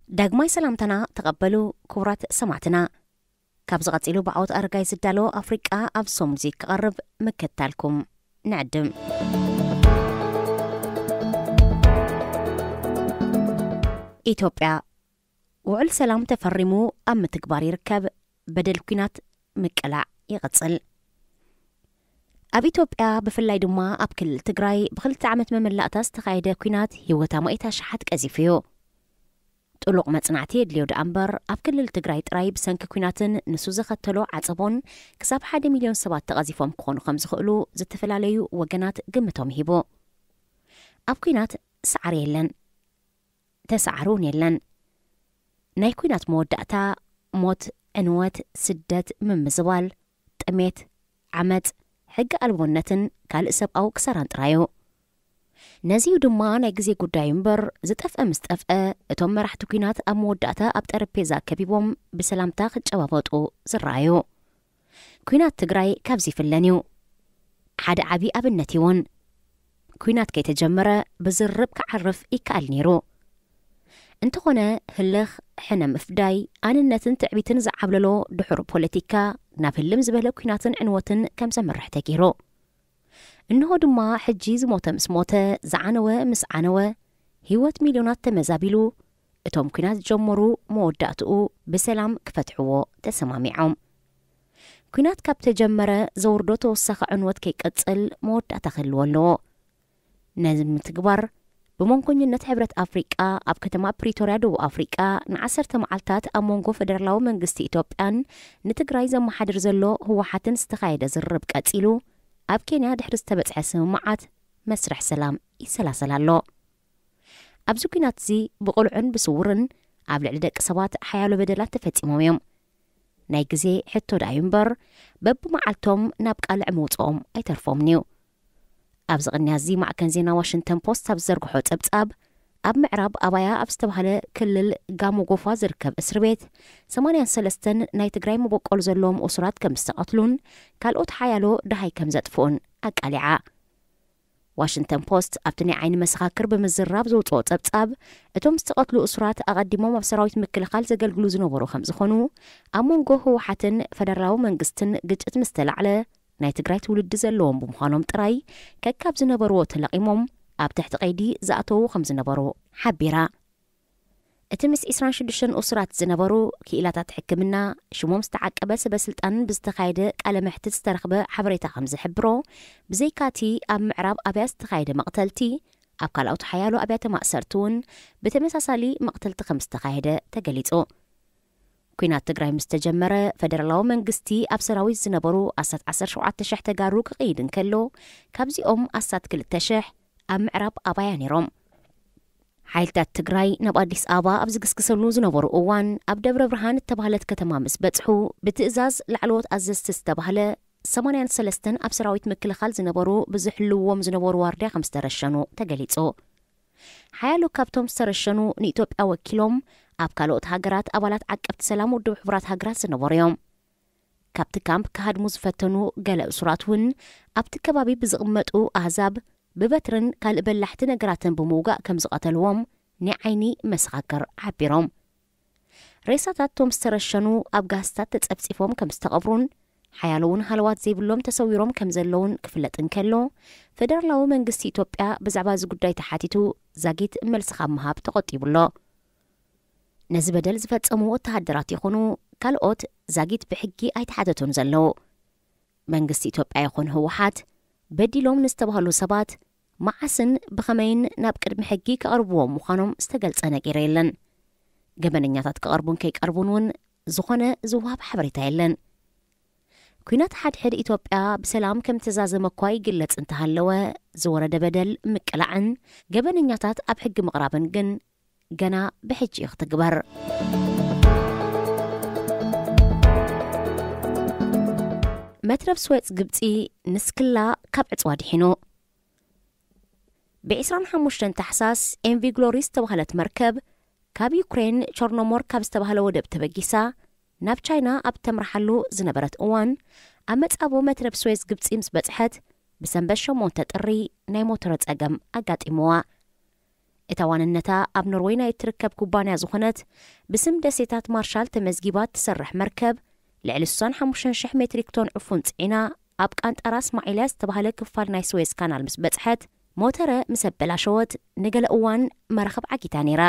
ዳግማይ ሰላምታና ተቐበሉ ክቡራት ሰማዕትና። ካብዚ ቀጺሉ ብዓወት ኣረጋይ ዝዳሎ ኣፍሪቃ ኣብ ሶሙዚ ክቐርብ ምክታልኩም ንዕድም። ኢትዮጵያ፣ ውዕል ሰላም ተፈሪሙ ኣብ ምትግባር ይርከብ። በደል ኲናት ምቅላዕ ይቕጽል። ኣብ ኢትዮጵያ፣ ብፍላይ ድማ ኣብ ክልል ትግራይ፣ ብክልተ ዓመት መመላእታ ዝተኻየደ ኲናት ህይወት ኣማኢት ኣሽሓት ቀዚፉ እዩ። ጥሉቕ መጽናዕቲ የድልዮ ደኣ እምበር፣ ኣብ ክልል ትግራይ ጥራይ ብሰንኪ ኲናትን ንሱ ዘኸተሎ ዓጸቦን ክሳብ ሓደ ሚልዮን ሰባት ተቐዚፎም ክኾኑ ከም ዝኽእሉ ዝተፈላለዩ ወገናት ግምቶም ሂቡ። ኣብ ኲናት ሰዓሪ የለን፣ ተሰዓሪ እውን የለን። ናይ ኲናት መወዳእታ ሞት፣ ዕንወት፣ ስደት፣ ምምዝባል፣ ጥሜት፣ ዓመጽ፣ ሕጊ ኣልቦነትን ካልእ ሰብኣዊ ክሳራን ጥራይ እዩ። ነዚዩ ድማ ናይ ግዜ ጉዳይ እምበር፣ ዝጠፍአ ምስ ጠፍአ፣ እቶም መራሕቲ ኲናት ኣብ መወዳእታ ኣብ ጠረጴዛ ከቢቦም ብሰላምታ ክጨባበጡ ዝረኣዩ። ኲናት ትግራይ ካብዚ ይፍለን እዩ። ሓደ ዓቢ ኣብነት እዩ እውን። ኲናት ከይተጀመረ ብዝርርብ ክዓርፍ ይከኣል ነይሩ። እንተኾነ፣ ህልኽ፣ ሕነ ምፍዳይ፣ ኣንነትን ትዕቢትን ዝዓብለሎ ድሑር ፖለቲካ ናብ ህልም ዝበለ ኲናትን ዕንወትን ከም ዘምርሕ ተገይሩ። እንሆ ድማ ሕጂ ዝሞተ ምስ ሞተ፣ ዝዓነወ ምስ ዓነወ፣ ህይወት ሚልዮናት ተመዛቢሉ፣ እቶም ኲናት ዝጀመሩ መወዳእትኡ ብሰላም ክፈትሕዎ ተሰማሚዖም። ኲናት ካብ ተጀመረ ዘውርዶ ተወሳኺ ዕንወት ከይቀጽል መወዳእታ ክህልዎ ኣለዎ። ነዚ ምትግባር ብመንኮኝነት ሕብረት ኣፍሪቃ ኣብ ከተማ ፕሪቶርያ ደቡብ ኣፍሪቃ ንዓሰርተ መዓልታት ኣብ መንጎ ፈደራላዊ መንግስቲ ኢትዮጵያን ንትግራይ ዘመሓድር ዘሎ ህወሓትን ዝተኻየደ ዝርርብ ቀጺሉ ኣብ ኬንያ ድሕሪ ዝተበጽሐ ስምምዓት መስርሕ ሰላም ይሰላሰል ኣሎ። ኣብዚ ኲናት እዚ ብቕሉዕን ብስውርን ኣብ ልዕሊ ደቂ ሰባት ሓያሎ በደላት ተፈጺሞም እዮም። ናይ ግዜ ሕቶ ደኣ እዩ እምበር፣ በብመዓልቶም ናብ ቃልዕ ምውጽኦም ኣይተርፎምን እዩ። ኣብዚ ቅንያ እዚ ማዕከን ዜና ዋሽንግተን ፖስት ኣብ ዝዘርግሖ ጸብጻብ፣ ኣብ ምዕራብ ኣባያ ኣብ ዝተባህለ ክልል ጋሞ ጎፋ ዝርከብ እስሪ ቤት፣ ሰማንያን ሰለስተን ናይ ትግራይ መበቆል ዘለዎም እሱራት ከም ዝተቐትሉን ካልኦት ሓያሎ ደሃይ ከም ዘጥፍኡን ኣቃሊዓ። ዋሽንግተን ፖስት ኣብቲ ናይ ዓይኒ መሰኻክር ብምዝራብ ዘውጽኦ ጸብጻብ፣ እቶም ዝተቐትሉ እሱራት ኣቐዲሞም ኣብ ሰራዊት ምክልኻል ዘገልግሉ ዝነበሩ ከም ዝኾኑ፣ ኣብ መንጎ ህወሓትን ፈደራላዊ መንግስትን ግጭት ምስ ተላዕለ፣ ናይ ትግራይ ትውልዲ ዘለዎም ብምዃኖም ጥራይ ከካብ ዝነበርዎ ተለቒሞም ኣብ ትሕቲ ቀይዲ ዝኣተዉ ከም ዝነበሩ ሓቢራ። እቲ ምስ ዕስራን ሽዱሽተን እሱራት ዝነበሩ ክኢላታት ሕክምና፣ ሽሞም ዝተዓቀበ ሰበ ስልጣንን ብዝተኻየደ ቃለ መሕትት ዝተረኽበ ሓበሬታ ከም ዝሕብሮ፣ ብዘይካቲ ኣብ ምዕራብ ኣብያ ዝተኻየደ መቕተልቲ፣ ኣብ ካልኦት ሓያሎ ኣብያተ ማእሰርቲ እውን ብተመሳሳሊ መቕተልቲ ከም ዝተኻየደ ተገሊጹ። ኲናት ትግራይ ምስ ተጀመረ፣ ፈደራላዊ መንግስቲ ኣብ ሰራዊት ዝነበሩ ኣስታት ዓሰርተ ሸውዓተ ሽሕ ተጋሩ ክቕይድ እንከሎ፣ ካብዚኦም ኣስታት ክልተ ሽሕ ኣብ ምዕራብ ኣባያ ነይሮም። ሓይልታት ትግራይ ናብ ኣዲስ ኣበባ ኣብ ዝግስግሰሉ ዝነበሩ እዋን፣ ኣብ ደብረ ብርሃን እተባህለት ከተማ ምስ በጽሑ፣ ብትእዛዝ ላዕለዎት ኣዘዝቲ ዝተባህለ፣ ሰማንያን ሰለስተን ኣብ ሰራዊት ምክልኻል ዝነበሩ ብዝሕልውዎም ዝነበሩ ዋርድያ ከም ዝተረሸኑ ተገሊጹ። ሓያሎ ካብቶም ዝተረሸኑ ንኢትዮጵያ ወኪሎም ኣብ ካልኦት ሃገራት ኣባላት ዓቀብቲ ሰላም ውድብ ሕቡራት ሃገራት ዝነበሩ እዮም። ካብቲ ካምፕ ክሃድሙ ዝፈተኑ ገለ እሱራት እውን ኣብቲ ከባቢ ብዝቕመጡ ኣህዛብ ብበትርን ካልእ በላሕቲ ነገራትን ብምውጋእ ከም ዝቐተልዎም ናይ ዓይኒ መሰኻክር ሓቢሮም። ሬሳታት እቶም ዝተረሸኑ ኣብ ጋህስታት ተጸፍጺፎም ከም ዝተቐብሩን ሓያሎ እውን ሃለዋት ዘይብሎም ተሰዊሮም ከም ዘለውን ክፍለጥ እንከሎ፣ ፈደራላዊ መንግስቲ ኢትዮጵያ ብዛዕባ እዚ ጉዳይ ተሓቲቱ ዛጊት መልሲ ካብ ምሃብ ተቖጢቡ ኣሎ። ነዚ በደል ዝፈጸሙ ወተሃደራት ይኹኑ ካልኦት ዛጊት ብሕጊ ኣይተሓተቱን ዘለዉ። መንግስቲ ኢትዮጵያ ይኹን ህወሓት በዲሎም ንዝተባህሉ ሰባት መዓስን ብኸመይን ናብ ቅድሚ ሕጊ ክቐርብዎም ምዃኖም ዝተገልጸ ነገር የለን። ገበነኛታት ክቐርቡን ከይቀርቡን እውን ዝኾነ ዝወሃብ ሓበሬታ የለን። ኲናት ሓድሕድ ኢትዮጵያ ብሰላም ከም ተዛዘመ እኳ ይግለጽ እንተሃለወ፣ ዝወረደ በደል ምቅላዕን ገበነኛታት ኣብ ሕጊ ምቕራብን ግን ገና ብሕጂ እዩ ክትግበር። መትረብ ስዌጽ ግብጺ ንስክላ ካብ ዕጽዋ ድሒኑ። ብ ዕስራን ሓሙሽተን ታሕሳስ ኤምቪ ግሎሪ ዝተባህለት መርከብ ካብ ዩክሬን ቸርኖሞር ካብ ዝተባህለ ወደብ ተበጊሳ ናብ ቻይና ኣብ ተምርሓሉ ዝነበረት እዋን፣ ኣብ መጻቦ መትረብ ስዌዝ ግብጺ ምስ በጽሐት፣ ብሰንበት ሸሞንተ ጥሪ ናይ ሞተር ጸገም ኣጋጢምዋ። እታ ዋንነታ ኣብ ኖርወይ ናይ እትርከብ ኩባንያ ዝኾነት ብስም ደሴታት ማርሻል ተመዝጊባ እትሰርሕ መርከብ፣ ልዕሊ ስሳን ሓሙሽተን ሽሕ ሜትሪክ ቶን ዕፉን ጽዒና ኣብ ቃንጣራ እስማዒልያ ዝተባህለ ክፋል ናይ ስዌዝ ካናል ምስ በጽሐት፣ ሞተረ ምስ ኣበላሸወት፣ ንገለ እዋን መራኽብ ዓጊታ ነይራ።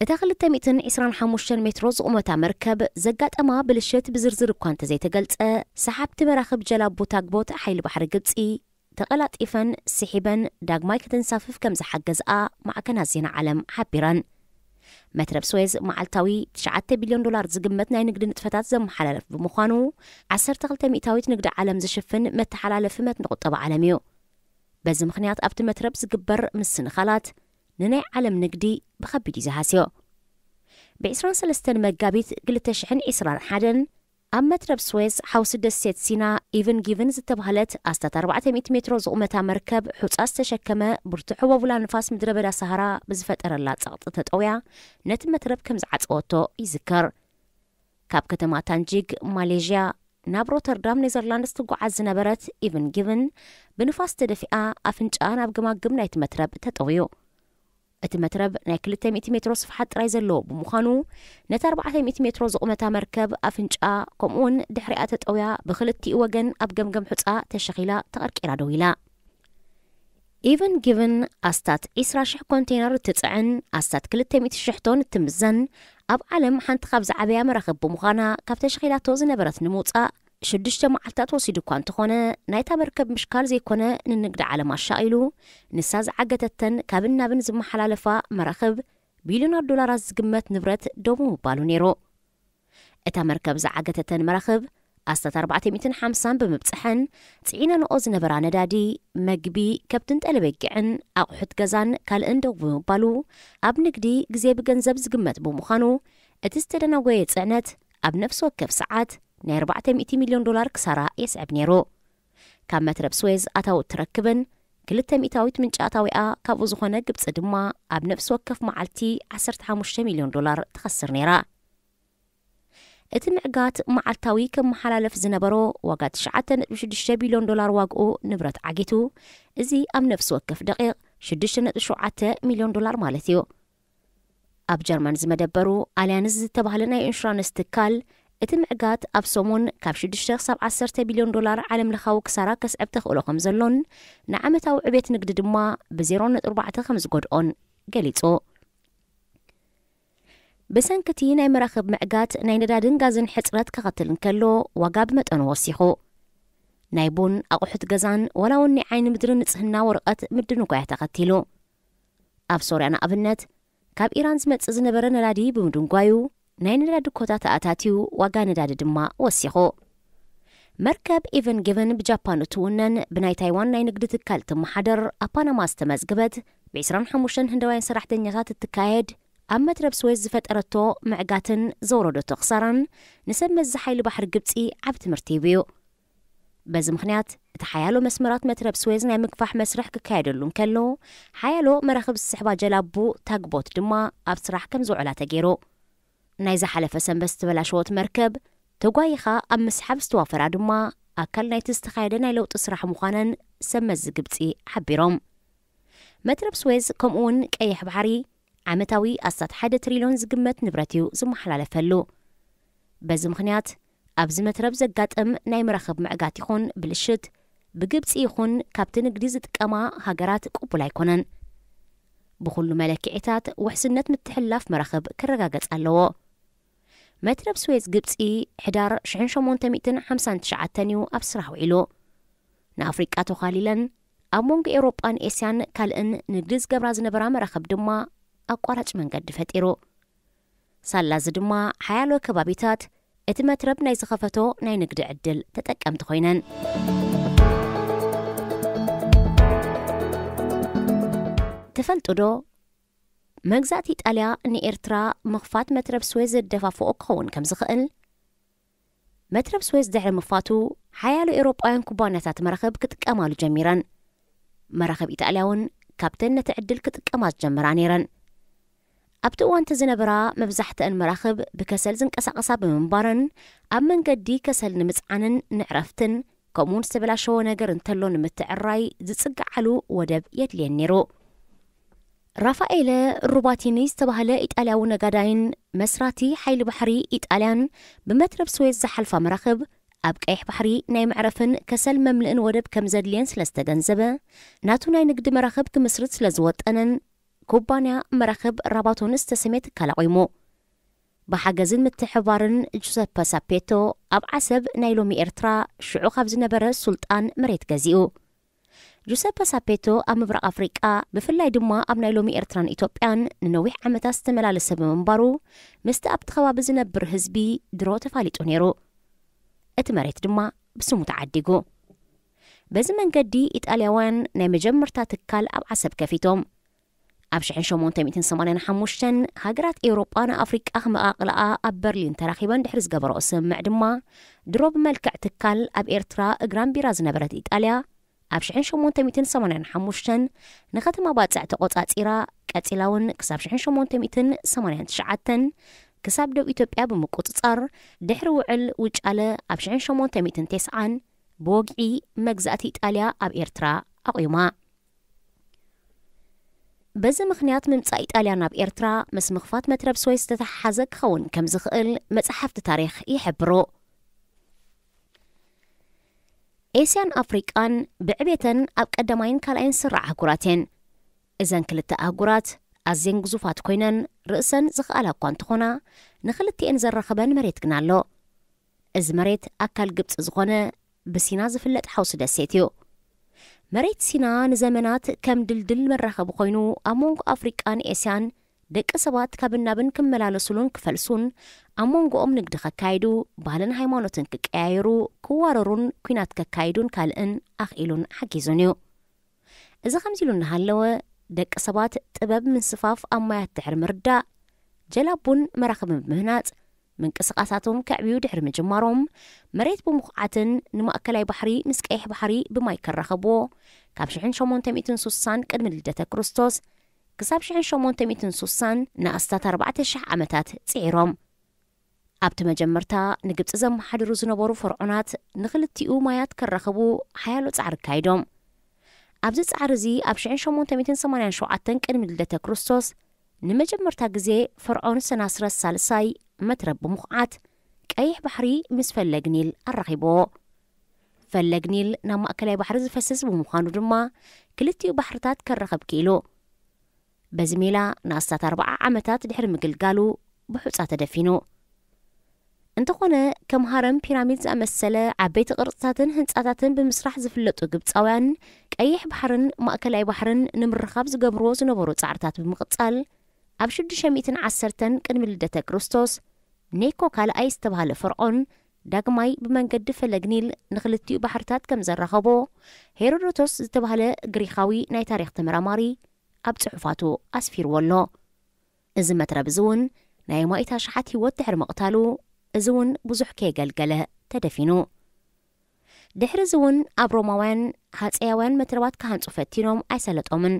እታ ክልተ ሚእትን ዕስራን ሓሙሽተን ሜትሮ ዝቑመታ መርከብ ዘጋጠማ ብልሽት ብዝርዝር እኳ እንተዘይተገልጸ፣ ሰሓብቲ መራኽብ ጀላቡ ታግቦት ሓይሊ ባሕሪ ግብጺ ተቐላጢፈን ስሒበን ዳግማይ ከተንሳፍፍ ከም ዝሓገዝኣ ማዕከናት ዜና ዓለም ሓቢረን። መትረብ ስዌዝ መዓልታዊ ትሽዓተ ቢልዮን ዶላር ዝግመት ናይ ንግዲ ንጥፈታት ዘመሓላልፍ ብምዃኑ፣ ዓሰርተ ክልተ ሚእታዊት ንግዲ ዓለም ዝሽፍን መተሓላለፊ መትኒ ቁጠባ ዓለም እዩ። በዚ ምኽንያት ኣብቲ መትረብ ዝግበር ምስንኻላት ንናይ ዓለም ንግዲ ብኸቢድ እዩ ዝሃስዮ። ብ23 መጋቢት ክልተ ሽሕን ዕስራን ሓደን ኣብ መትረብ ስዌዝ ሓውሲ ደሴት ሲና ኢቭን ጊቭን ዝተባህለት ኣስታት ኣርባዕተ ሚእቲ ሜትሮ ዝቑመታ መርከብ ሑጻ ዝተሸከመ ብርቱዕ ህቦቡላ ንፋስ ምድረ በዳ ሰሃራ ብዝፈጠረላ ጸቕጢ ተጠውያ ነቲ መትረብ ከም ዝዓጸወቶ ይዝከር። ካብ ከተማ ታንጂግ ማሌዥያ ናብ ሮተርዳም ኔዘርላንድስ ትጓዓዝ ዝነበረት ኢቭን ጊቭን ብንፋስ ተደፊኣ ኣፍንጫኣ ናብ ገማግም ናይቲ መትረብ ተጠውዩ። እቲ መትረብ ናይ ክልተ ሚእቲ ሜትሮ ስፍሓት ጥራይ ዘለዎ ብምዃኑ፣ ነቲ ኣርባዕተ ሚእቲ ሜትሮ ዝቑመታ መርከብ ኣፍንጫኣ፣ ከምኡውን ድሕሪኣ ተጠውያ ብኽልቲኡ ወገን ኣብ ገምገም ሑጻ ተሸኺላ ተቐርቂራ ደው ኢላ። ኢቨን ጊቨን ኣስታት ዕስራ ሽሕ ኮንቴነር እትጽዕን ኣስታት ክልተ ሚእቲ ሽሕ ቶን እትምዘን ኣብ ዓለም ሓንቲ ካብ ዝዓበያ መራኽብ ብምዃና፣ ካብ ተሸኺላቶ ዝነበረት ንምውጻእ ሽዱሽተ መዓልታት ወሲዱ እኳ እንተኾነ፣ ናይታ መርከብ ምሽካል ዘይኮነ ንንግዲ ዓለም ኣሻቒሉ፣ ንሳ ዝዓገተተን ካብን ናብን ዝመሓላለፋ መራኽብ ቢልዮናት ዶላራት ዝግመት ንብረት ደው ምባሉ ነይሩ። እታ መርከብ ዝዓገተተን መራኽብ ኣስታት ኣርባዕተ ሚእትን ሓምሳን ብምብጽሐን፣ ጽዒነንኦ ዝነበራ ነዳዲ፣ መግቢ፣ ከብትን ጠለበጊዕን ኣቑሑት ገዛን ካልእን ደው ብምባሉ፣ ኣብ ንግዲ ግዜ ብገንዘብ ዝግመት ብምዃኑ፣ እቲ ዝተደናጎየ ጽዕነት ኣብ ነፍሲ ወከፍ ሰዓት ናይ ኣርባዕተ ሚእቲ ሚልዮን ዶላር ክሳራ የስዕብ ነይሩ። ካብ መትረብ ስዌዝ ኣታዊ እትረክብን ክልተ ሚእታዊት ምንጪ ኣታዊኣ ካብኡ ዝኾነ ግብጺ ድማ ኣብ ነፍሲ ወከፍ መዓልቲ ዓሰርተ ሓሙሽተ ሚልዮን ዶላር ትኸስር ነይራ። እቲ ምዕጋት መዓልታዊ ከመሓላለፍ ዝነበሮ ዋጋ ትሽዓተ ነጥቢ ሽዱሽተ ቢልዮን ዶላር ዋግኡ ንብረት ዓጊቱ፣ እዚ ኣብ ነፍሲ ወከፍ ደቂቕ ሽዱሽተ ነጥቢ ሸውዓተ ሚልዮን ዶላር ማለት እዩ። ኣብ ጀርመን ዝመደበሩ ኣልያንዝ ዝተባህለ ናይ ኢንሹራንስ ትካል፣ እቲ ምዕጋት ኣብ ሰሙን ካብ ሽዱሽተ ክሳብ ዓሰርተ ቢልዮን ዶላር ዓለም ለኻዊ ክሳራ ከስዕብ ተኽእሎ ከም ዘሎን ንዓመታዊ ዕቤት ንግዲ ድማ ብዜሮ ነጥቢ ኣርባዕተ ከም ዝጎድኦን ገሊጹ። ብሰንኪ እቲ ናይ መራኽብ ምዕጋት ናይ ነዳድን ጋዝን ሕጽረት ከኸትል እንከሎ፣ ዋጋ ብመጠኑ ወሲኹ። ናይ ቡን፣ ኣቑሑት ገዛን ዋላ እውን ናይ ዓይኒ ምድሪ ንጽህና ወረቐት ምድንጓያት ኣኸቲሉ። ኣብ ሶርያ ንኣብነት፣ ካብ ኢራን ዝመጽእ ዝነበረ ነዳዲ ብምድንጓዩ፣ ናይ ነዳዲ ኮታ ተኣታትዩ፣ ዋጋ ነዳዲ ድማ ወሲኹ። መርከብ ኢቨን ጊቨን ብጃፓን እትውነን ብናይ ታይዋን ናይ ንግዲ ትካል እትመሓደር ኣብ ፓናማ ዝተመዝገበት ብ ዕስራን ሓሙሽተን ህንዳውያን ሰራሕተኛታት እትካየድ ኣብ መትረብ ስዌዝ ዝፈጠረቶ ምዕጋትን ዘውረደቶ ክሳራን ንሰብ መዚ ሓይሊ ባሕሪ ግብጺ ዓቢ ትምህርቲ ሂቡ እዩ። በዚ ምኽንያት እቲ ሓያሎ መስመራት መትረብ ስዌዝ ናይ ምግፋሕ መስርሕ ክካየደሉ እንከሎ፣ ሓያሎ መራኽብ ዝስሕባ ጀላቡ ታግቦት ድማ ኣብ ስራሕ ከም ዝውዕላ ተገይሩ። ናይ ዝሓለፈ ሰንበት ዝተበላሸወት መርከብ ተጓይኻ ኣብ ምስሓብ ዝተዋፈራ ድማ ኣካል ናይቲ ዝተኻየደ ናይ ለውጢ ስራሕ ምዃነን ሰብ መዚ ግብጺ ሓቢሮም። መትረብ ስዌዝ ከምኡውን ቀይሕ ባሕሪ ዓመታዊ ኣስታት ሓደ ትሪልዮን ዝግመት ንብረት እዩ ዝመሓላለፈሉ። በዚ ምኽንያት ኣብዚ መትረብ ዘጋጥም ናይ መራኽብ ምዕጋት ይኹን ብልሽት ብግብጺ ይኹን ካብቲ ንግዲ ዝጥቀማ ሃገራት ቅቡል ኣይኮነን። ብኹሉ መለክዒታት ውሕስነት ምትሕልላፍ መራኽብ ክረጋገጽ ኣለዎ። መትረብ ስዌዝ ግብጺ ሕዳር ሽሕን ሸሞንተ ሚእትን ሓምሳን ትሽዓተን እዩ ኣብ ስራሕ ውዒሉ። ንኣፍሪቃ ተዃሊለን ኣብ መንጎ ኤውሮጳን ኤስያን ካልእን ንግዲ ዝገብራ ዝነበራ መራኽብ ድማ ኣቋራጭ መንገዲ ፈጢሩ። ሳላዚ ድማ ሓያሎ ከባቢታት እቲ መትረብ ናይ ዝኸፈቶ ናይ ንግዲ ዕድል ተጠቀምቲ ኮይነን። ትፈልጡ ዶ? መግዛእቲ ኢጣልያ ንኤርትራ ምኽፋት መትረብ ስዌዝ ዘደፋፍኦ ክኸውን ከም ዝኽእል። መትረብ ስዌዝ ድሕሪ ምኽፋቱ፣ ሓያሎ ኤውሮጳውያን ኩባንያታት መራኽብ ክጥቀማሉ ጀሚረን። መራኽብ ኢጣልያ እውን ካብተን ነቲ ዕድል ክጥቀማ ዝጀመራ ነይረን። ኣብቲ እዋን እቲ ዝነበራ መብዛሕትአን መራኽብ ብከሰል ዝንቀሳቐሳ ብምንባረን፣ ኣብ መንገዲ ከሰል ንምጽዓንን ንዕረፍትን፣ ከምኡውን ዝተበላሸወ ነገር እንተሎ ንምትዕራይ ዝጽግዓሉ ወደብ የድልየን ነይሩ። ራፋኤለ ሩባቲኒ ዝተባህለ ኢጣልያዊ ነጋዳይን መስራቲ ሓይሊ ባሕሪ ኢጣልያን፣ ብመትረብ ስዌዝ ዝሓልፋ መራኽብ ኣብ ቀይሕ ባሕሪ ናይ መዕረፍን ከሰል መምልእን ወደብ ከም ዘድልየን ስለ ዝተገንዘበ፣ ናቱ ናይ ንግዲ መራኽብ ክምስርት ስለ ዝወጠነን፣ ኩባንያ መራኽብ ራባቶን ዝተሰምየ ትካል ኣቑሙ። ብሓገዝን ምትሕብባርን ጁሰፐ ሳፔቶ፣ ኣብ ዓሰብ ናይ ሎሚ ኤርትራ፣ ሽዑ ካብ ዝነበረ ሱልጣን መሬት ገዚኡ። ጁሰፐ ሳፔቶ ኣብ ምብራቕ ኣፍሪቃ፣ ብፍላይ ድማ ኣብ ናይ ሎሚ ኤርትራን ኢትዮጵያን ንነዊሕ ዓመታት ዝተመላለሰ ብምንባሩ፣ ምስቲ ኣብቲ ከባቢ ዝነብር ህዝቢ ድሮ ተፋሊጡ ነይሩ። እቲ መሬት ድማ ብስሙ ተዓዲጉ። በዚ መንገዲ ኢጣልያውያን ናይ መጀመርታ ትካል ኣብ ዓሰብ ከፊቶም። ኣብ ሽሕን ሸሞንተ ሚእትን ሰማንያን ሓሙሽተን ሃገራት ኤውሮጳ ንኣፍሪቃ ክመቓቕልኣ ኣብ በርሊን ተራኺበን ድሕሪ ዝገበረኦ ስምምዕ ድማ፣ ድሮ ብመልክዕ ትካል ኣብ ኤርትራ እግራን ቢራ ዝነበረት ኢጣልያ፣ ኣብ ሽሕን ሸሞንተ ሚእትን ሰማንያን ሓሙሽተን ንኸተማ ባጽዕ ተቖጻጺራ፣ ቀጺላ እውን ክሳብ ሽሕን ሸሞንተ ሚእትን ሰማንያን ትሽዓተን ክሳብ ደቡብ ኢትዮጵያ ብምቁጽጻር፣ ድሕሪ ውዕል ውጫለ ኣብ ሽሕን ሸሞንተ ሚእትን ተስዓን ብወግዒ መግዛእቲ ኢጣልያ ኣብ ኤርትራ ኣቑማ። በዚ ምኽንያት ምምጻእ ኢጣልያ ናብ ኤርትራ ምስ ምኽፋት መትረብ ስዌዝ ዝተተሓሓዘ ክኸውን ከም ዝኽእል መጻሕፍቲ ታሪኽ ይሕብሩ። ኤስያን ኣፍሪቃን ብዕቤተን ኣብ ቀዳማይን ካልኣይን ስራዕ ኣህጉራት እየን። እዘን ክልተ ኣህጉራት ኣዝየን ግዙፋት ኮይነን ርእሰን ዝኽኣላ እኳ እንተኾና፣ ንኽልቲኤን ዘራኽበን መሬት ግን ኣሎ። እዚ መሬት ኣካል ግብጺ ዝኾነ ብሲና ዝፍለጥ ሓውሲ ደሴት እዩ። መሬት ሲና ንዘመናት ከም ድልድል መራኸቢ ኮይኑ ኣብ መንጎ ኣፍሪቃን ኤስያን ደቂ ሰባት ካብን ናብን ክመላለሱሉን ክፈልሱን ኣብ መንጎኦም ንግዲ ከካይዱ፣ ባህልን ሃይማኖትን ክቀያየሩ፣ ክዋረሩን ኲናት ከካይዱን ካልእን ኣኽኢሉን ሓጊዙን እዩ። እዚ ከምዚ ኢሉ እናሃለወ ደቂ ሰባት ጥበብ ምንስፋፍ ኣብ ማያት ድሕሪ ምርዳእ፣ ጀላቡን መራኽብን ብምህናጽ ምንቅስቓሳቶም ከዕብዩ ድሕሪ ምጅማሮም፣ መሬት ብምኹዓትን ንማእከላይ ባሕሪ ምስ ቀይሕ ባሕሪ ብማይ ከራኸብዎ፣ ካብ ሽሕን ሸሞንተ ሚእትን ሱሳን ቅድሚ ልደተ ክርስቶስ ክሳብ ሽሕን ሸሞንተ ሚእትን ሱሳን ንኣስታት ኣርባዕተ ሽሕ ዓመታት ጽዒሮም። ኣብቲ መጀመርታ ንግብጺ ዘመሓድሩ ዝነበሩ ፈርዖናት ንኽልቲኡ ማያት ከራኽቡ ሓያሎ ጻዕሪ ኣካይዶም። ኣብዚ ጻዕሪ እዚ ኣብ ሽሕን ሸሞንተ ሚእትን ሰማንያን ሸውዓተን ቅድሚ ልደተ ክርስቶስ ንመጀመርታ ግዜ ፈርዖን ሰናስረስ ሳልሳይ መትረብ ብምኹዓት ቀይሕ ባሕሪ ምስ ፈለግ ኒል ኣራኺብዎ። ፈለግ ኒል ናብ ማእከላይ ባሕሪ ዝፈስስ ብምዃኑ ድማ ክልቲኡ ባሕርታት ከራኽብ ክኢሉ። በዚ ሜላ ንኣስታት ኣርብዓ ዓመታት ድሕሪ ምግልጋሉ ብሑጻ ተደፊኑ። እንተኾነ ከም ሃረም ፒራሚድ ዝኣመሰለ ዓበይቲ ቅርጽታትን ህንጻታትን ብምስራሕ ዝፍለጡ ግብጻውያን ቀይሕ ባሕርን ማእከላይ ባሕርን ንምርኻብ ዝገብርዎ ዝነበሩ ጻዕርታት ብምቕጻል ኣብ ሽዱሽተ ሚእትን ዓሰርተን ቅድሚ ልደተ ክርስቶስ ኔኮ ካልኣይ ዝተባህለ ፈርዖን ዳግማይ ብመንገዲ ፈለግ ኒል ንኽልቲኡ ባሕርታት ከም ዘራኸቦ ሄሮዶቶስ ዝተባህለ ግሪኻዊ ናይ ታሪኽ ተመራማሪ ኣብ ጽሑፋቱ ኣስፊርዎ ኣሎ። እዚ መትረብ እዚ እውን ናይ ኣማኢት ኣሽሓት ህይወት ድሕሪ ምቕታሉ፣ እዚ እውን ብዙሕ ከየገልገለ ተደፊኑ። ድሕሪ እዚ እውን ኣብ ሮማውያን ሃጸያውያን መትረባት ክሃንጹ ፈቲኖም ኣይሰለጦምን።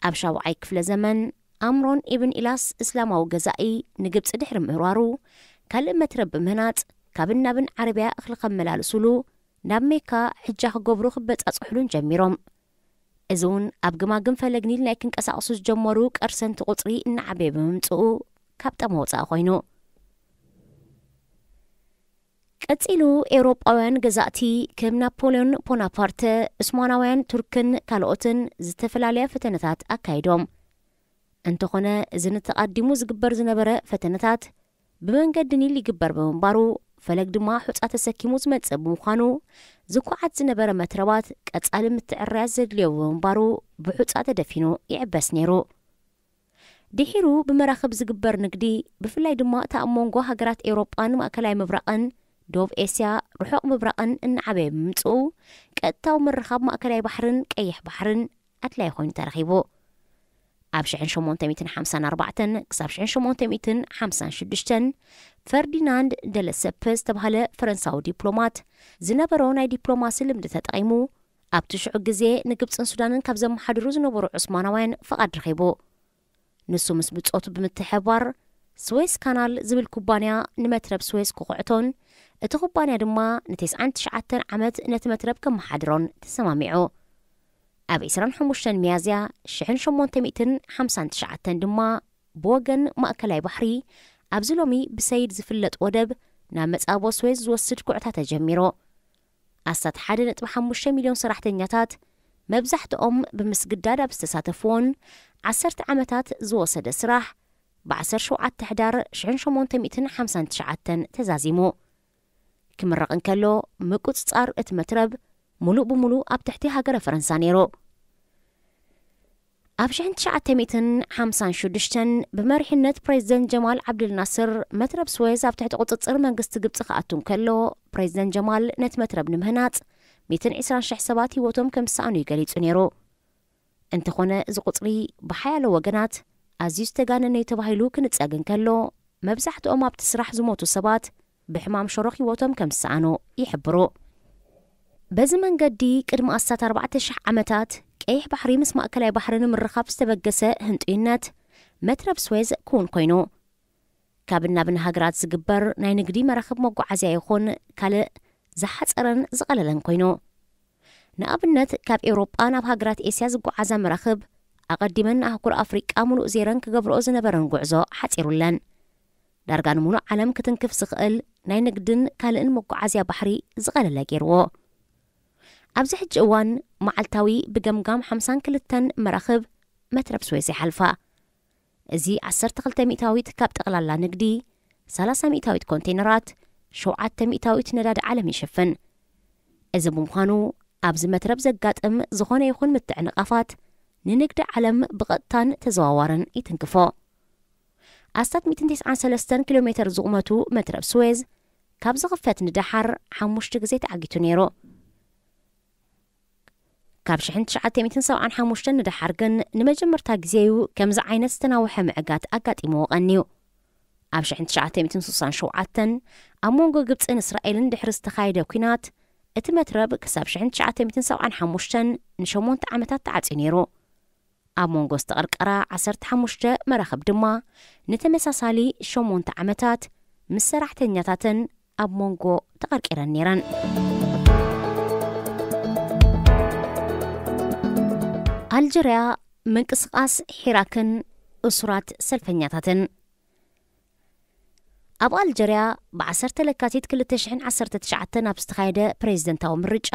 ኣብ ሻውዓይ ክፍለ ዘመን ኣምሮን ኢብን ኢላስ እስላማዊ ገዛኢ ንግብጺ ድሕሪ ምህራሩ፣ ካልእ መትረብ ብምህናጽ ካብን ናብን ዓረብያ እኽሊ ከመላልሱሉ ናብ ሜካ ሕጃ ክገብሩ ክበጻጽሑሉን ጀሚሮም። እዚ እውን ኣብ ግማግም ፈለግ ኒል ናይ ክንቀሳቐሱ ዝጀመሩ ቀርሰንቲ ቁጽሪ እናዓበየ ብምምጽኡ ካብ ጠመ ወጻኢ ኮይኑ። ቀጺሉ ኤውሮጳውያን ገዛእቲ ከም ናፖልዮን ቦናፓርተ፣ ዑስማናውያን ቱርክን ካልኦትን ዝተፈላለያ ፈተነታት ኣካይዶም። እንተኾነ እዚ ንተቓዲሙ ዝግበር ዝነበረ ፈተነታት ብመንገዲ ኒል ይግበር ብምንባሩ፣ ፈለግ ድማ ሑጻ ተሰኪሙ ዝመጽእ ብምዃኑ፣ ዝኳዓት ዝነበረ መትረባት ቀጻሊ ምትዕርራያት ዘድልዮ ብምንባሩ ብሑጻ ተደፊኑ ይዕበስ ነይሩ። ድሒሩ ብመራኽብ ዝግበር ንግዲ፣ ብፍላይ ድማ እታ ኣብ መንጎ ሃገራት ኤውሮጳን ማእከላይ ምብራቕን፣ ደቡብ ኤስያ፣ ርሑቕ ምብራቕን እናዓበየ ብምምጽኡ፣ ቀጥታዊ ምርኻብ ማእከላይ ባሕርን ቀይሕ ባሕርን ኣድላዪ ኮይኑ ተረኺቡ። ኣብ ሽሕን ሸሞንተ ሚእትን ሓምሳን ኣርባዕተን ክሳብ ሽሕን ሸሞንተ ሚእትን ሓምሳን ሽዱሽተን ፈርዲናንድ ደለሰፐ ዝተባህለ ፈረንሳዊ ዲፕሎማት ዝነበሮ ናይ ዲፕሎማሲ ልምዲ ተጠቒሙ፣ ኣብቲ ሽዑ ግዜ ንግብጽን ሱዳንን ካብ ዘመሓድሩ ዝነበሩ ዑስማናውያን ፍቓድ ረኺቡ። ንሱ ምስ ብጾቱ ብምትሕብባር ስዌስ ካናል ዝብል ኩባንያ ንመትረብ ስዌስ ክኹዕቶን እቲ ኩባንያ ድማ ንተስዓን ትሽዓተን ዓመት ነቲ መትረብ ከመሓድሮን ተሰማሚዑ። ኣብ ዕስራን ሓሙሽተን ሚያዝያ ሽሕን ሸሞንተ ሚእትን ሓምሳን ትሽዓተን ድማ ብወገን ማእከላይ ባሕሪ ኣብዚ ሎሚ ብሰይድ ዝፍለጥ ወደብ ናብ መጻብቦ ስዌዝ ዝወስድ ኩዕታ ተጀሚሩ። ኣስታት ሓደ ነጥቢ ሓሙሽተ ሚልዮን ሰራሕተኛታት፣ መብዛሕትኦም ብምስግዳድ ኣብ ዝተሳተፍዎን ዓሰርተ ዓመታት ዝወሰደ ስራሕ፣ ብ ዓሰርተ ሸውዓተ ሕዳር ሽሕን ሸሞንተ ሚእትን ሓምሳን ትሽዓተን ተዛዚሙ። ክምረቕ እንከሎ፣ ምቁጽጻር እቲ መትረብ ሙሉእ ብሙሉእ ኣብ ትሕቲ ሃገረ ፈረንሳ ነይሩ። ኣብ ሽሕን ትሽዓተ ሚእትን ሓምሳን ሽዱሽተን ብመሪሕነት ፕሬዚደንት ጀማል ዓብድል ናስር፣ መትረብ ስዌዝ ኣብ ትሕቲ ቁጽጽር መንግስቲ ግብጺ ክኣቱ እንከሎ፣ ፕሬዚደንት ጀማል ነቲ መትረብ ንምህናጽ ሚእትን ዕስራን ሽሕ ሰባት ህይወቶም ከም ዝሰኣኑ እዩ ገሊጹ ነይሩ። እንተኾነ፣ እዚ ቁጽሪ ብሓያሎ ወገናት ኣዝዩ ዝተጋነነ እዩ ተባሂሉ ክንጸግ እንከሎ፣ መብዛሕትኦም ኣብቲ ስራሕ ዝሞቱ ሰባት ብሕማም ሸሮኽ ህይወቶም ከም ዝሰኣኑ ይሕብሩ። በዚ መንገዲ፣ ቅድሚ ኣስታት ኣርባዕተ ሽሕ ዓመታት፣ ቀይሕ ባሕሪ ምስ ማእከላይ ባሕሪ ንምርኻብ ዝተበገሰ ህንጡይነት መትረብ ስዌዝ ክውን ኮይኑ፣ ካብ ናብን ሃገራት ዝግበር ናይ ንግዲ መራኽብ መጓዓዝያ ይኹን ካልእ ዝሓጸረን ዝቐለለን ኮይኑ፣ ንኣብነት፣ ካብ ኤውሮጳ ናብ ሃገራት ኤስያ ዝጓዓዛ መራኽብ፣ ኣቐዲመን ንኣህጉር ኣፍሪቃ ምሉእ ዜረን ክገብርኦ ዝነበረን ጉዕዞ ሓጺሩለን። ዳርጋ ንምሉእ ዓለም ክትንክፍ ዝኽእል ናይ ንግድን ካልእን መጓዓዝያ ባሕሪ ዝቐለለ ገይርዎ። ኣብዚ ሕጂ እዋን፣ መዓልታዊ ብገምጋም ሓምሳን ክልተን መራኽብ መትረብ ስዌዝ ይሓልፋ። እዚ ዓሰርተ ክልተ ሚእታዊት ካብ ጠቕላላ ንግዲ፣ ሰላሳ ሚእታዊት ኮንቴነራት፣ ሸውዓተ ሚእታዊት ነዳዲ ዓለም ይሽፍን። እዚ ብምዃኑ፣ ኣብዚ መትረብ ዘጋጥም ዝኾነ ይኹን ምትዕንቓፋት ንንግዲ ዓለም ብቐጥታን ተዘዋዋርን ይትንክፎ። ኣስታት ሚእትን ተስዓን ሰለስተን ኪሎ ሜተር ዝቑመቱ መትረብ ስዌዝ ካብ ዝኽፈት ንደሓር ሓሙሽተ ግዜ ተዓጊቱ ነይሩ። ካብ ሽሕን ትሽዓተ ሚእትን ሰብዓን ሓሙሽተን ንደሓር ግን ንመጀመርታ ግዜ እዩ ከምዚ ዓይነት ዝተናውሐ ምዕጋት ኣጋጢምዎ ቀንዩ። ኣብ ሽሕን ትሽዓተ ሚእትን ስሳን ሸውዓተን ኣብ መንጎ ግብጽን እስራኤልን ድሕሪ ዝተኻየደ ኲናት፣ እቲ መትረብ ክሳብ ሽሕን ትሽዓተ ሚእትን ሰብዓን ሓሙሽተን ንሸሞንተ ዓመታት ተዓጽዩ ነይሩ። ኣብ መንጎ ዝተቐርቀራ ዓሰርተ ሓሙሽተ መራኽብ ድማ ንተመሳሳሊ ሸሞንተ ዓመታት ምስ ሰራሕተኛታተን ኣብ መንጎ ተቐርቂረን ነይረን። ኣልጀርያ፣ ምንቅስቓስ ሒራክን እሱራት ሰልፈኛታትን። ኣብ ኣልጀርያ፣ ብ ዓሰርተ ለካቲት ክልተ ሽሕን ዓሰርተ ትሽዓተን ኣብ ዝተኻየደ ፕሬዝደንታዊ ምርጫ፣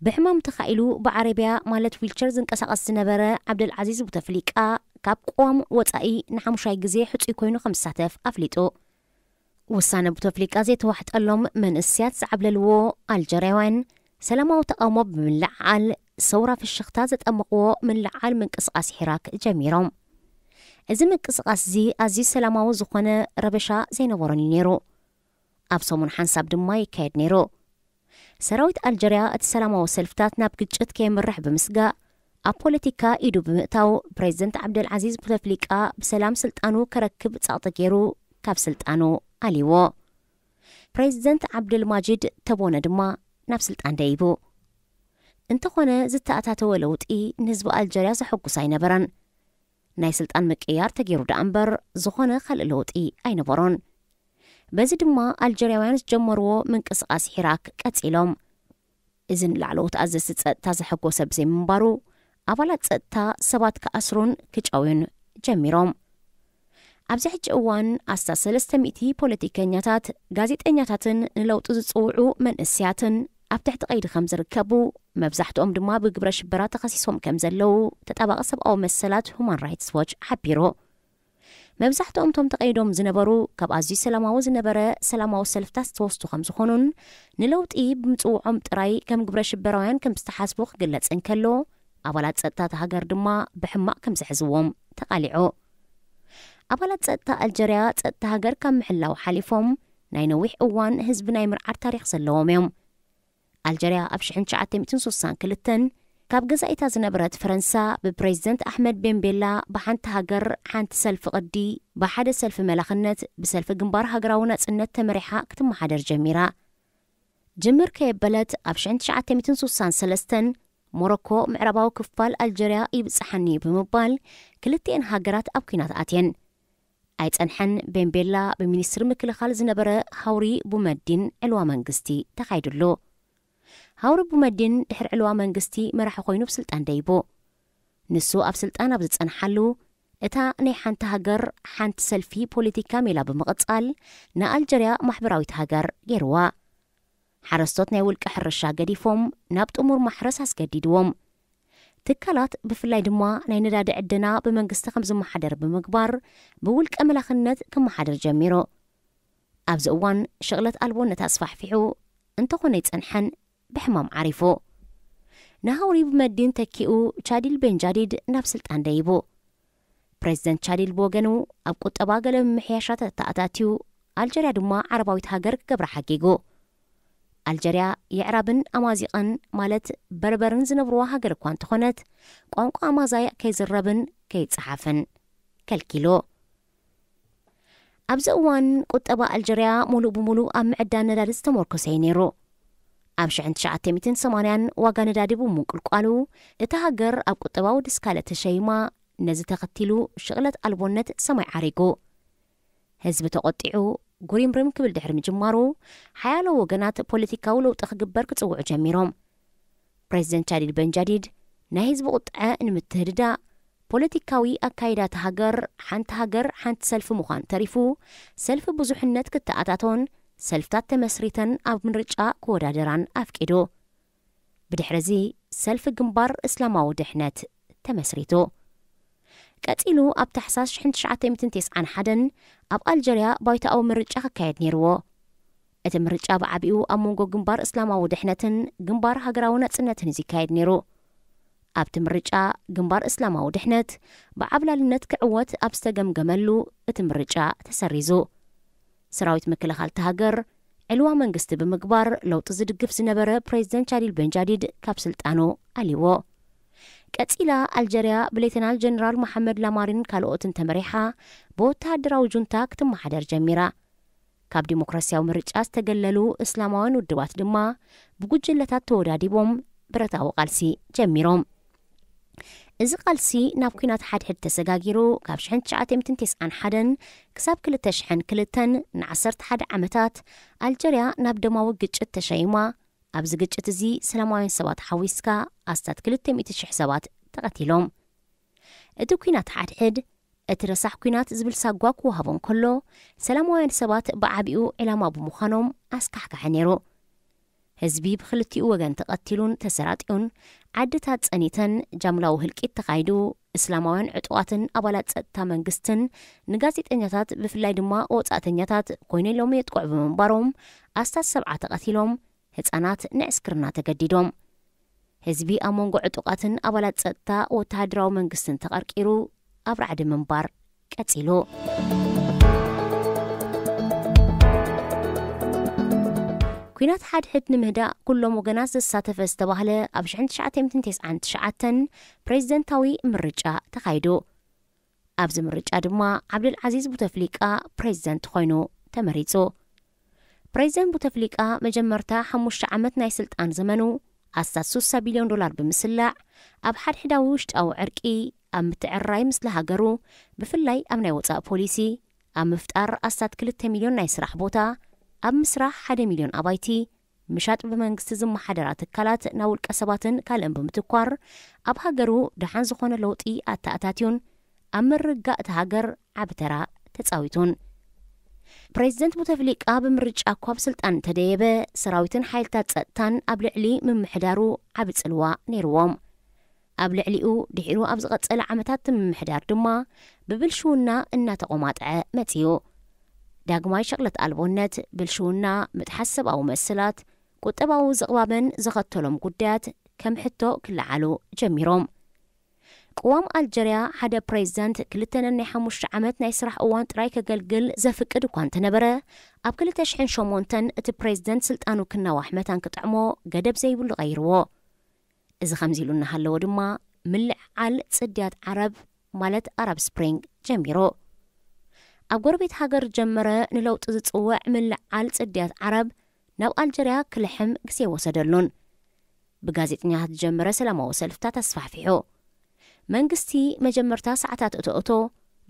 ብሕማም ተኻኢሉ ብዓረብያ ማለት ዊልቸር ዝንቀሳቐስ ዝነበረ ዓብደልዓዚዝ ቡተፍሊቃ፣ ካብ ቅዋም ወጻኢ ንሓሙሻይ ግዜ ሕጹይ ኮይኑ ከም ዝሳተፍ ኣፍሊጡ። ውሳነ ቡተፍሊቃ ዘይተዋሕጠሎም መንእስያት ዝዓብለልዎ ኣልጀርያውያን፣ ሰላማዊ ተቓውሞ ብምልዕዓል፣ ሰውራ ፍሽኽታ ዘጠመቕዎ ምልዕዓል ምንቅስቓስ ሒራክ ጀሚሮም። እዚ ምንቅስቓስ እዚ ኣዝዩ ሰላማዊ ዝኾነ ረበሻ ዘይነበሮን እዩ ነይሩ። ኣብ ሰሙን ሓንሳብ ድማ ይካየድ ነይሩ። ሰራዊት ኣልጀርያ እቲ ሰላማዊ ሰልፍታት ናብ ግጭት ከየምርሕ ብምስጋእ፣ ኣብ ፖለቲካ ኢዱ ብምእታው፣ ፕሬዝደንት ዓብደልዓዚዝ ቡተፍሊቃ ብሰላም ስልጣኑ ከረክብ ጸቕጢ ገይሩ ካብ ስልጣኑ ኣልይዎ። ፕሬዝደንት ዓብደልማጂድ ተቦነ ድማ ናብ ስልጣን ደይቡ። እንተኾነ፣ ዝተኣታተወ ለውጢ ንህዝቢ ኣልጀርያ ዘሐጉስ ኣይነበረን። ናይ ስልጣን ምቅያር ተገይሩ ደኣ እምበር፣ ዝኾነ ካልእ ለውጢ ኣይነበሮን። በዚ ድማ ኣልጀርያውያን ዝጀመርዎ ምንቅስቓስ ሒራክ ቀጺሎም። እዚ ንላዕለዎት ኣዘዝቲ ጸጥታ ዘሐጎሰ ብዘይምንባሩ፣ ኣባላት ጸጥታ ሰባት ክኣስሩን ክጨውዩን ጀሚሮም። ኣብዚ ሕጂ እዋን፣ ኣስታት ሰለስተ ሚእቲ ፖለቲከኛታት፣ ጋዜጠኛታትን ንለውጢ ዝጽውዑ መንእስያትን ኣብ ትሕቲ ቀይዲ ከም ዝርከቡ፣ መብዛሕትኦም ድማ ብግብረ ሽበራ ተኸሲሶም ከም ዘለዉ፣ ተጣባቒ ሰብኣዊ መሰላት ሁማን ራይትስ ዎች ሓቢሩ። መብዛሕትኦም እቶም ተቐይዶም ዝነበሩ፣ ካብ ኣዝዩ ሰላማዊ ዝነበረ ሰላማዊ ሰልፍታት ዝተወስዱ ከም ዝኾኑን፣ ንለውጢ ብምጽውዖም ጥራይ ከም ግብረ ሽበራውያን ከም ዝተሓስቡ ክግለጽ እንከሎ፣ ኣባላት ጸጥታ እታ ሃገር ድማ ብሕማቕ ከም ዝሕዝዎም ተቓሊዑ። ኣባላት ጸጥታ ኣልጀርያ፣ ጸጥታ ሃገር ካብ ምሕላው ሓሊፎም፣ ናይ ነዊሕ እዋን ህዝቢ ናይ ምርዓድ ታሪኽ ዘለዎም እዮም። ኣልጀርያ ኣብ ሽሕን ትሽዓተ ሚእትን ስሳን ክልተን ካብ ገዛኢታ ዝነበረት ፈረንሳ፣ ብፕሬዝደንት ኣሕመድ ቤን ቤላ፣ ብሓንቲ ሃገር ሓንቲ ሰልፊ ቅዲ፣ ብሓደ ሰልፊ መላኽነት፣ ብሰልፊ ግንባር ሃገራዊ ናጽነት ተመሪሓ ክትመሓደር ጀሚራ። ጅምር ከየበለት፣ ኣብ ሽሕን ትሽዓተ ሚእትን ስሳን ሰለስተን ሞሮኮ ምዕራባዊ ክፋል ኣልጀርያ ይብጽሓኒ እዩ ብምባል፣ ክልቲኤን ሃገራት ኣብ ኲናት ኣትየን። ኣይጸንሐን፣ ቤን ቤላ ብሚኒስትሪ ምክልኻል ዝነበረ ሃውሪ ቡመዲን ዕልዋ መንግስቲ ተኻይድሉ። ሃውሪ ቡመዲን ድሕሪ ዕልዋ መንግስቲ መራሒ ኮይኑ ብስልጣን ደይቡ። ንሱ ኣብ ስልጣን ኣብ ዝጸንሓሉ፣ እታ ናይ ሓንቲ ሃገር ሓንቲ ሰልፊ ፖለቲካ ሜላ ብምቕጻል፣ ንኣልጀርያ ማሕበራዊት ሃገር ገይርዋ። ሓረስቶት ናይ ውልቀ ሕርሻ ገዲፎም ናብ ጥሙር ማሕረስ ኣስገዲድዎም። ትካላት፣ ብፍላይ ድማ ናይ ነዳዲ ዕደና፣ ብመንግስቲ ከም ዝመሓደር ብምግባር፣ ብውልቀ መላኽነት ክመሓደር ጀሚሩ። ኣብዚ እዋን ሽቕለት ኣልቦነት ኣስፋሕፊሑ እንተኾነ ኣይጸንሐን፣ ብሕማም ዓሪፉ። ንሃውሪ ብመዲን ተኪኡ ቻዲል ቤንጃዲድ ናብ ስልጣን ደይቡ። ፕሬዚደንት ቻዲል ብወገኑ ኣብ ቁጠባ ገለ ምምሕያሻት ኣተኣታትዩ፣ ኣልጀርያ ድማ ዓረባዊት ሃገር ክገብራ ሓጊጉ። ኣልጀርያ የዕራብን ኣማዚቕን ማለት በርበርን ዝነብርዋ ሃገር እኳ እንተኾነት፣ ቋንቋ ኣማዛይቕ ከይዝረብን ከይጸሓፍን ከልኪሉ። ኣብዚ እዋን ቁጠባ ኣልጀርያ ሙሉእ ብሙሉእ ኣብ ምዕዳን ነዳዲ ዝተመርኮሰ እዩ ነይሩ። ኣብ ሽሕን ትሽዓተ ሚእትን ሰማንያን ዋጋ ነዳዲ ብምንቁልቋሉ፣ እታ ሃገር ኣብ ቁጠባዊ ድስካለ ተሸይማ፣ ነዚ ተኸቲሉ ሽቕለት ኣልቦነት ሰማይ ዓሪጉ። ህዝቢ ተቖጢዑ ጉሪምርም ክብል ድሕሪ ምጅማሩ፣ ሓያሎ ወገናት ፖለቲካዊ ለውጢ ክግበር ክጽውዑ ጀሚሮም። ፕሬዚደንት ቻዲድ ቤንጃዲድ ናይ ህዝቢ ቁጥዐ ንምትህድዳእ፣ ፖለቲካዊ ኣካይዳ እታ ሃገር፣ ሓንቲ ሃገር ሓንቲ ሰልፊ ምዃን ተሪፉ፣ ሰልፊ ብዙሕነት ክተኣታቶን ሰልፍታት ተመስሪተን ኣብ ምርጫ ክወዳደራን ኣፍቂዱ። ብድሕሪ እዚ ሰልፊ ግንባር እስላማዊ ድሕነት ተመስሪቱ። ቀጺሉ ኣብ ታሕሳስ ሽሕን ትሽዓተ ሚእትን ተስዓን ሓደን ኣብ ኣልጀርያ ባይቶኣዊ ምርጫ ክካየድ ነይርዎ። እቲ ምርጫ ብዓቢኡ ኣብ መንጎ ግንባር እስላማዊ ድሕነትን ግንባር ሃገራዊ ናጽነትን እዩ ዝካየድ ነይሩ። ኣብቲ ምርጫ ግንባር እስላማዊ ድሕነት ብዓብላልነት ክዕወት ኣብ ዝተገምገመሉ እቲ ምርጫ ተሰሪዙ። ሰራዊት ምክልኻል እታ ሃገር ዕልዋ መንግስቲ ብምግባር ለውጢ ዝድግፍ ዝነበረ ፕሬዚደንት ቻዲል ቤንጃዲድ ካብ ስልጣኑ ኣልይዎ። ቀጺላ ኣልጀርያ ብሌተናል ጀነራል መሓመድ ላማሪን ካልኦትን ተመሪሓ ብወተሃደራዊ ጁንታ ክትመሓደር ጀሚራ። ካብ ዲሞክራሲያዊ ምርጫ ዝተገለሉ እስላማውያን ውድባት ድማ ብጉጅለታት ተወዳዲቦም ብረታዊ ቃልሲ ጀሚሮም። እዚ ቃልሲ ናብ ኲናት ሓድሕድ ተሰጋጊሩ፣ ካብ ሽሕን ትሽዓተ ሚእትን ተስዓን ሓደን ክሳብ ክልተ ሽሕን ክልተን ንዓሰርተ ሓደ ዓመታት ኣልጀርያ ናብ ደማዊ ግጭት ተሸይማ። ኣብዚ ግጭት እዚ ሰላማውያን ሰባት ሓዊስካ ኣስታት ክልተ ሚእቲ ሽሕ ሰባት ተቐቲሎም። እቲ ኲናት ሓድሕድ፣ እቲ ረሳሕ ኲናት ዝብል ሳጓ ክወሃቦ እንከሎ፣ ሰላማውያን ሰባት ብዓቢኡ ዕላማ ብምዃኖም ኣስካሕካሒ ነይሩ። ህዝቢ ብኽልቲኡ ወገን ተቐቲሉን ተሰራጢኡን፣ ዓድታት ጸኒተን፣ ጃምላዊ ህልቂት ተኻይዱ፣ እስላማውያን ዕጡቓትን ኣባላት ጸጥታ መንግስትን ንጋዜጠኛታት፣ ብፍላይ ድማ ወጻእተኛታት ኮይነ ኢሎም የጥቅዑ ብምንባሮም፣ ኣስታት ሰብዓ ተቐቲሎም፣ ህጻናት ንዕስክርና ተገዲዶም። ህዝቢ ኣብ መንጎ ዕጡቓትን ኣባላት ጸጥታ ወተሃደራዊ መንግስትን ተቐርቂሩ ኣብ ራዕዲ ምንባር ቀጺሉ። ኲናት ሓድሕድ ንምህዳእ ኩሎም ወገናት ዘሳተፈ ዝተባህለ ኣብ ሽሕን ትሽዓተ ሚእትን ተስዓን ትሽዓተን ፕሬዚደንታዊ ምርጫ ተኻይዱ። ኣብዚ ምርጫ ድማ ዓብደል ዓዚዝ ቡተፍሊቃ ፕሬዚደንት ኮይኑ ተመሪጹ። ፕሬዚደንት ቡተፍሊቃ መጀመርታ ሓሙሽተ ዓመት ናይ ስልጣን ዘመኑ ኣስታት ሱሳ ቢልዮን ዶላር ብምስላዕ ኣብ ሓድሕዳዊ ውሽጣዊ ዕርቂ፣ ኣብ ምትዕርራይ ምስሊ ሃገሩ፣ ብፍላይ ኣብ ናይ ወጻኢ ፖሊሲ፣ ኣብ ምፍጣር ኣስታት ክልተ ሚልዮን ናይ ስራሕ ቦታ፣ ኣብ ምስራሕ ሓደ ሚልዮን ኣባይቲ፣ ምሻጥ ብመንግስቲ ዝመሓደራ ትካላት ናብ ውልቀ ሰባትን ካልእን ብምትኳር ኣብ ሃገሩ ደሓን ዝኾነ ለውጢ ኣተኣታትዩን ኣብ ምርግጋእ እታ ሃገር ዓቢ ተራ ተጻዊቱን። ፕሬዚደንት ቡተፍሊቃ ብምርጫ እኳ ኣብ ስልጣን እንተደየበ፣ ሰራዊትን ሓይልታት ጸጥታን ኣብ ልዕሊ ምምሕዳሩ ዓቢ ጽልዋ ነይርዎም። ኣብ ልዕሊኡ ድሒሩ ኣብ ዝቐጸለ ዓመታት እቲ ምምሕዳር ድማ ብብልሽውና እናተቖማጥዐ መጺኡ። ዳግማይ ሸቕለት ኣልቦነት፣ ብልሽውና፣ ምጥሓስ ሰብኣዊ መሰላት፣ ቁጠባዊ ዝቕባበን ዘኸተሎም ጉዳያት ከም ሕቶ ክለዓሉ ጀሚሮም። ቅዋም ኣልጀርያ ሓደ ፕሬዚደንት ክልተ ነናይ ሓሙሽተ ዓመት ናይ ስራሕ እዋን ጥራይ ከገልግል ዘፍቅድ እኳ እንተነበረ፣ ኣብ ክልተ ሽሕን ሸሞንተን እቲ ፕሬዚደንት ስልጣኑ ክናዋሕ መታን ክጥዕሞ ገደብ ዘይብሉ ቀይርዎ። እዚ ከምዚ ኢሉ እናሃለወ ድማ ምልዕዓል ጽድያት ዓረብ ማለት ኣራብ ስፕሪንግ ጀሚሩ። ኣብ ጎረቤት ሃገር ጀመረ ንለውጢ ዝጽውዕ ምልዕዓል ጽድያት ዓረብ ናብ ኣልጀርያ ክልሕም ግዜ ወሰደሉን። ብጋዜጠኛታት ዝጀመረ ሰላማዊ ሰልፍታት ኣስፋሕፊሑ። መንግስቲ መጀመርታ ሰዓታት እቶ እቶ፣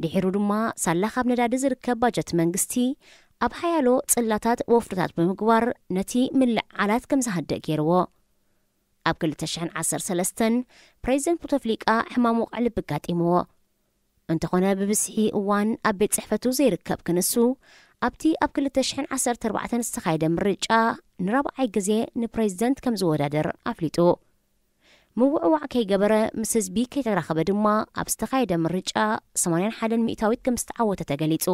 ድሒሩ ድማ ሳላ ካብ ነዳዲ ዝርከብ ባጀት መንግስቲ ኣብ ሓያሎ ጽላታት ወፍርታት ብምግባር ነቲ ምልዕዓላት ከም ዝሃድእ ገይርዎ። ኣብ ክልተ ሽሕን ዓሰርተ ሰለስተን ፕሬዚደንት ቡተፍሊቃ ሕማም ወቕዒ ልቢ ኣጋጢምዎ። እንተኾነ ብብዝሒ እዋን ኣብ ቤት ጽሕፈቱ ዘይርከብ ክንሱ፣ ኣብቲ ኣብ ክልተ ሽሕን ዓሰርተ ኣርባዕተን ዝተኻየደ ምርጫ ንራብዓይ ግዜ ንፕሬዚደንት ከም ዝወዳደር ኣፍሊጡ። ምውዕዋዕ ከይገበረ ምስ ህዝቢ ከይተራኸበ ድማ ኣብ ዝተኻየደ ምርጫ ሰማንያን ሓደን ሚእታዊት ከም ዝተዓወተ ተገሊጹ።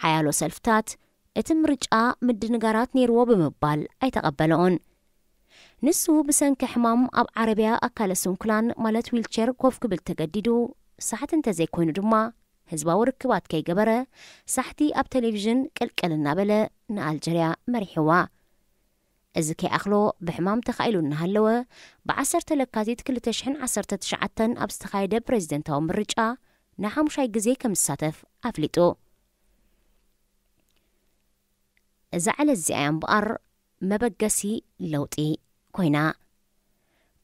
ሓያሎ ሰልፍታት እቲ ምርጫ ምድንጋራት ነይርዎ ብምባል ኣይተቐበለኦን። ንሱ ብሰንኪ ሕማም ኣብ ዓረብያ ኣካለ ስንኩላን ማለት ዊልቸር ኮፍ ክብል ተገዲዱ፣ ሳሕቲ እንተዘይኮይኑ ድማ ህዝባዊ ርክባት ከይገበረ ሳሕቲ ኣብ ቴሌቪዥን ቅልቅል እናበለ ንኣልጀርያ መሪሕዋ። እዚ ከይኣኽሎ ብሕማም ተኻኢሉ እናሃለወ፣ ብ ዓሰርተ ለካቲት ክልተ ሽሕን ዓሰርተ ትሽዓተን ኣብ ዝተኻየደ ፕሬዚደንታዊ ምርጫ ንሓሙሻይ ግዜ ከም ዝሳተፍ ኣፍሊጡ። እዛ ዕለት እዚኣ እያ እምበኣር መበገሲ ለውጢ ኮይና።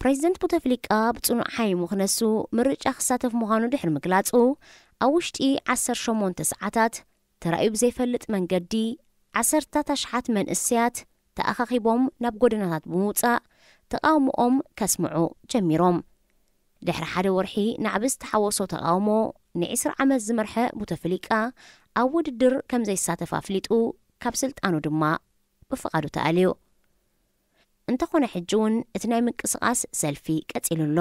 ፕሬዚደንት ቡተፍሊቃ ብጽኑዕ ሓሚሙ ክነሱ ምርጫ ክሳተፍ ምዃኑ ድሕሪ ምግላጹ፣ ኣብ ውሽጢ ዓሰርተ ሸሞንተ ሰዓታት ተራእዩ ብዘይፈልጥ መንገዲ ዓሰርታት ኣሽሓት መንእሰያት ተኣኻኺቦም ናብ ጎደናታት ብምውጻእ ተቓውሞኦም ከስምዑ ጀሚሮም። ድሕሪ ሓደ ወርሒ ናዕቢ ዝተሓወሶ ተቓውሞ፣ ንዒስራ ዓመት ዝመርሐ ቡተፍሊቃ ኣብ ውድድር ከም ዘይሳተፍ ኣፍሊጡ፣ ካብ ስልጣኑ ድማ ብፍቓዱ ተኣልዩ። እንተኾነ ሕጂ እውን እቲ ናይ ምንቅስቓስ ሰልፊ ቀጺሉ ኣሎ።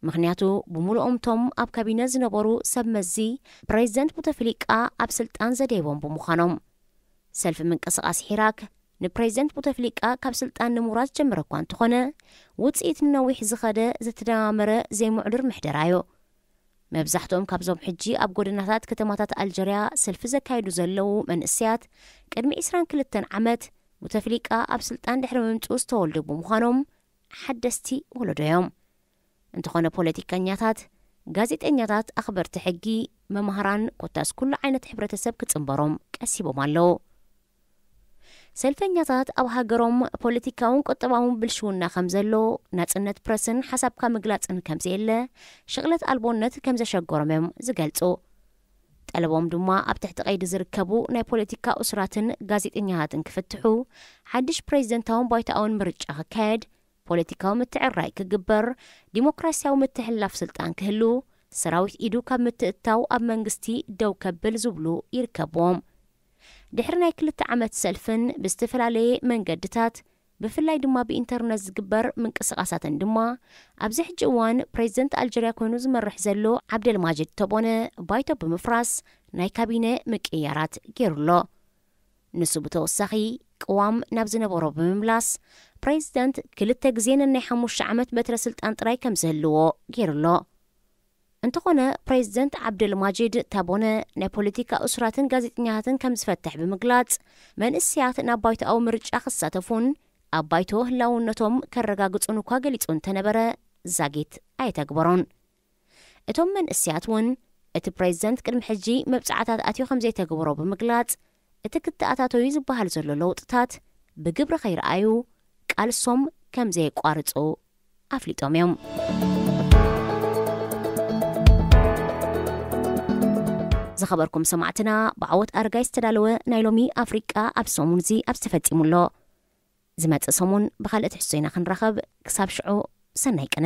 ምኽንያቱ ብምሉኦም እቶም ኣብ ካቢነ ዝነበሩ ሰብ መዚ ፕሬዚደንት ቡተፍሊቃ ኣብ ስልጣን ዘደይቦም ብምዃኖም። ሰልፊ ምንቅስቓስ ሒራክ ንፕሬዚደንት ቡተፍሊቃ ካብ ስልጣን ንምውራድ ዝጀመረ እኳ እንተኾነ፣ ውጽኢት ንነዊሕ ዝኸደ ዝተደማመረ ዘይምዕዱር ምሕደራ እዩ። መብዛሕትኦም ካብዞም ሕጂ ኣብ ጎደናታት ከተማታት ኣልጀርያ ሰልፊ ዘካይዱ ዘለዉ መንእሰያት ቅድሚ ዕስራን ክልተን ዓመት ቡተፍሊቃ ኣብ ስልጣን ድሕሪ ምምጽኡ ዝተወልዱ ብምዃኖም ሓደስቲ ወለዶ እዮም። እንተኾነ ፖለቲከኛታት፣ ጋዜጠኛታት፣ ኣኽበርቲ ሕጊ፣ መማህራን ኮታስ ኩሉ ዓይነት ሕብረተሰብ ክጽንበሮም ቀሲቦም ኣለዉ። ሰልፈኛታት ኣብ ሃገሮም ፖለቲካውን ቁጠባውን ብልሽውና ከም ዘሎ፣ ናጽነት ፕረስን ሓሳብካ ምግላጽን ከም ዘየለ፣ ሽቕለት ኣልቦነት ከም ዘሸገሮም እዮም ዝገልጹ። ጠለቦም ድማ ኣብ ትሕቲ ቀይዲ ዝርከቡ ናይ ፖለቲካ እሱራትን ጋዜጠኛታትን ክፍትሑ፣ ሓድሽ ፕሬዚደንታውን ባይቶኣውን ምርጫ ክካየድ፣ ፖለቲካዊ ምትዕራይ ክግበር፣ ዲሞክራሲያዊ ምትሕልላፍ ስልጣን ክህሉ፣ ሰራዊት ኢዱ ካብ ምትእትታው ኣብ መንግስቲ ደው ከብል ዝብሉ ይርከብዎም። ድሕሪ ናይ ክልተ ዓመት ሰልፍን ብዝተፈላለየ መንገድታት ብፍላይ ድማ ብኢንተርነት ዝግበር ምንቅስቓሳትን ድማ፣ ኣብዚ ሕጂ እዋን ፕሬዚደንት ኣልጀርያ ኮይኑ ዝመርሕ ዘሎ ዓብደልማጂድ ተቦነ ባይቶ ብምፍራስ ናይ ካቢነ ምቅይያራት ገይሩ ኣሎ። ንሱ ብተወሳኺ ቅዋም ናብ ዝነበሮ ብምምላስ፣ ፕሬዚደንት ክልተ ግዜ ነናይ ሓሙሽተ ዓመት በትረ ስልጣን ጥራይ ከም ዝህልዎ ገይሩ ኣሎ። እንተኾነ ፕሬዚደንት ዓብደልማጂድ ታቦነ ናይ ፖለቲካ እሱራትን ጋዜጠኛታትን ከም ዝፈትሕ ብምግላጽ፣ መንእሰያት ናብ ባይቶኣዊ ምርጫ ክሳተፉን ኣብ ባይቶ ህላውነቶም ከረጋግጹን እኳ ገሊጹ እንተነበረ፣ ዛጊት ኣየተግበሮን። እቶም መንእሰያት እውን እቲ ፕሬዚደንት ቅድሚ ሕጂ መብጻዕታት ኣትዩ ከም ዘይተግበሮ ብምግላጽ፣ እቲ ክተኣታተዩ ዝበሃል ዘሎ ለውጥታት ብግብሪ ከይረኣዩ ቃልሶም ከም ዘየቋርጹ ኣፍሊጦም እዮም። ዝኸበርኩም ሰማዕትና፣ ብዓወት ኣረጋይ ዝተዳለወ ናይ ሎሚ ኣፍሪቃ ኣብ ሰሙን እዚ ኣብዚ ተፈጺሙ ኣሎ። ዝመጽእ ሰሙን ብኻልእ ትሕዝቶ ኢና ክንራኸብ። ክሳብ ሽዑ፣ ሰናይ ቅነ።